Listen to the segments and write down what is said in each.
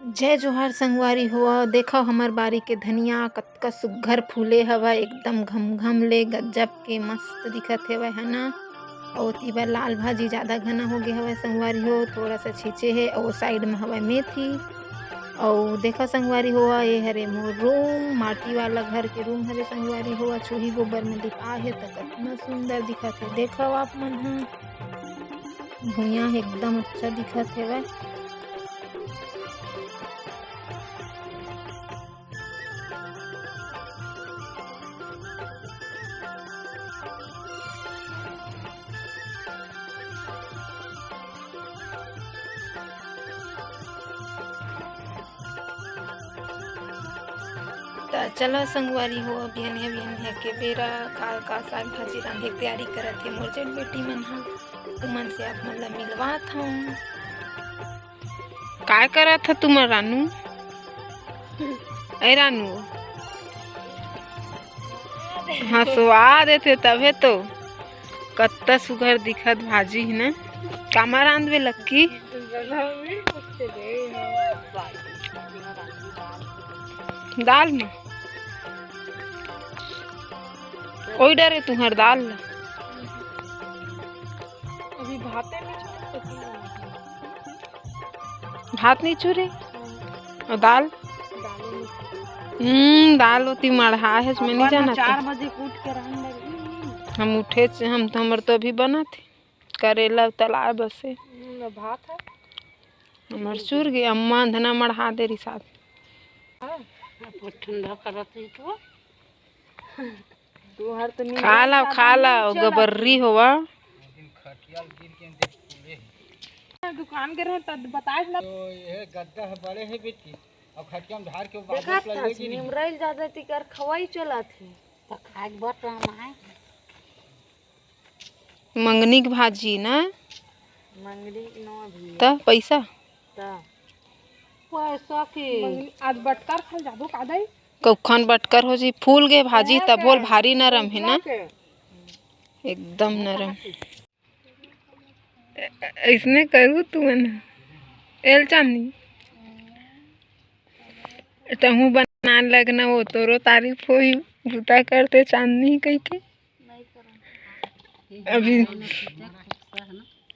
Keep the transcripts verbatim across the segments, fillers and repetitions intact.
जय जोहार संगवारी हो, देखव हमर बारी के धनिया कतका सुग्घर फूले हवय, एकदम घमघम ले गजब के मस्त दिखत हेवय, है ना। अउ ओती बर लाल भाजी जादा घना हो गे हवय संगवारी हो, थोड़ा सा छींचे हे। अउ side में हवय मेथी। अउ देखव संगवारी हो, ये हरे मोर room, माटी वाला घर के room हरे संगवारी हो, छुही गोबर में लिपा हे त कतना सुंदर दिखत हे। देखव आप मन ह, भुइयां एकदम अच्छा दिखत हेवय। त चलो संगवारी हो, बिहनिया बिहनिया के बेरा का का साग भाजी रांधे के तैयारी करत हे मोर जेठ बेटी मन ह, उमन से आप मन ला मिलवात हूँ। काय करत ह तुमन रानू? ए रानू, हंसवा देथे तभे तो। कत्ता सुघर दिखत भाजी ही ना। कामा रांधबे लक्की? दाल में। ओई डरे तुहर दाल ला। अभी भाते में छोड़ सकती हूँ। भात नहीं चूरे? हाँ। अउ दाल? दालो नहीं चूरे। हम्म, दाल ओती मढ़ा हे, मैं नहीं अपन जानत चार हूँ। बजे के उठ के रहन लगी। हम उठे से, हम तो, हमर तो अभी बनत हे। करेला तलाय बसे। हम्म, भात है। हमर चूर गे, अम्मा अंधना मढ़ा दे रही साथ। हाँ, बहुत ठंडा करत है तो। तुहर तो नींद खा ला, ज्यादा खा ला, नहीं चलत। गबर्री होवा। दुकान के रहे तब बताए ना। तो ये गद्दा है, बड़े है बेटी, और खटिया में झाड़ के देखा बाबू था, लगेगी नहीं। निमराइल ज्यादा तिकर खवाई चलत है। तो खाए के बर तो हम आए। मंगनी के भाजी ना। मंगनी के नौ भी। त पैसा? त पैसा के। मंगनी, आज बटकर खल जाबो का दाई? कौखन बटकर हो जी, फूल गे भाजी, तब बोल भारी नरम है ना। के। एकदम नरम। ऐसने करू तुमन। एल चांदनी। तहूँ बनान लगना, वो तोरो तारीफ होही, बूता करते चांदनी कहिके। अभी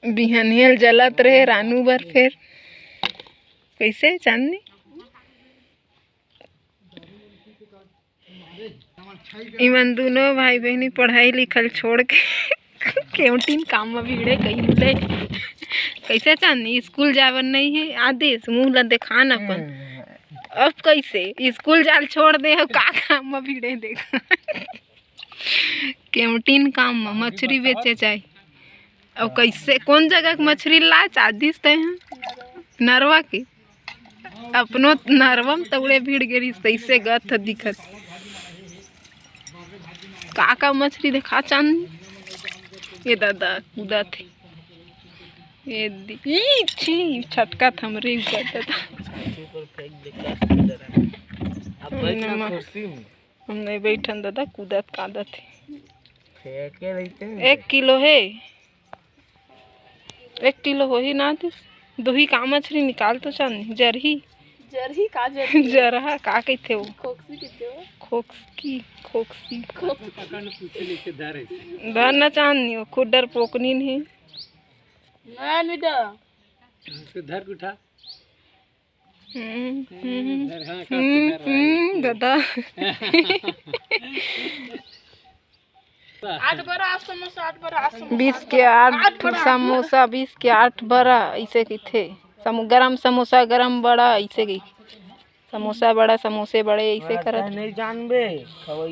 बिहनियल जलत रहे रानू बर फेर। कैसे चांदनी? इमन दुनो भाई बहिनी पढ़ाई लिखल छोड़ के केवटिन काम म भिड़े कहिन ले। कैसे चांदनी, स्कूल जावन नहीं है आदेश, मुंह ला देखान अपन। अब कैसे स्कूल जाल छोड़ दे हो, का काम म भिड़े देख। केवटिन काम म मछरी बेचे जाए। अउ कैसे, कौन जगह के मछरी ला चादिस तै ह? नरवा के। अपनो नरवा म तौड़े भिड़ गे रिस, तैसे गत ह दिखत। का का मछरी देखा चांदनी? ये दादा, कूदत हे। ये दी-, ई छी, छटकत हमरे ऊपर दादा। अब बैठ ना नमा। कुर्सी में। हम नहीं बैठन दादा, कूदत कादत हे। फेंके रहिते हैं। एक किलो हे, एक किलो होही ना दिस। दुही का मछरी निकाल तो चांदनी, जरही। जरही का जरही? जरहा का कहिथे वो? खोकसी कहिथे वो। खोकसी, खोकसी। खोकसी। धर ना चांदनी, वो खुद डरपोकनी नहीं। ना बेटा। उसको धर के उठा। हम्म, हम्म, हम्म, हम्म, दादा। आठ बड़ा, आठ समोसा, आठ बड़ा, आठ समोसा, बीस के आठ बड़ा, आठ बड़ा। समोसा, बीस के आठ बड़ा, ऐसे कहिथे। समो-, गरम समोसा, गरम बड़ा, ऐसे कही। समोसा बड़ा, समोसे बड़े, ऐसे करत। नहीं जानबे, खवई।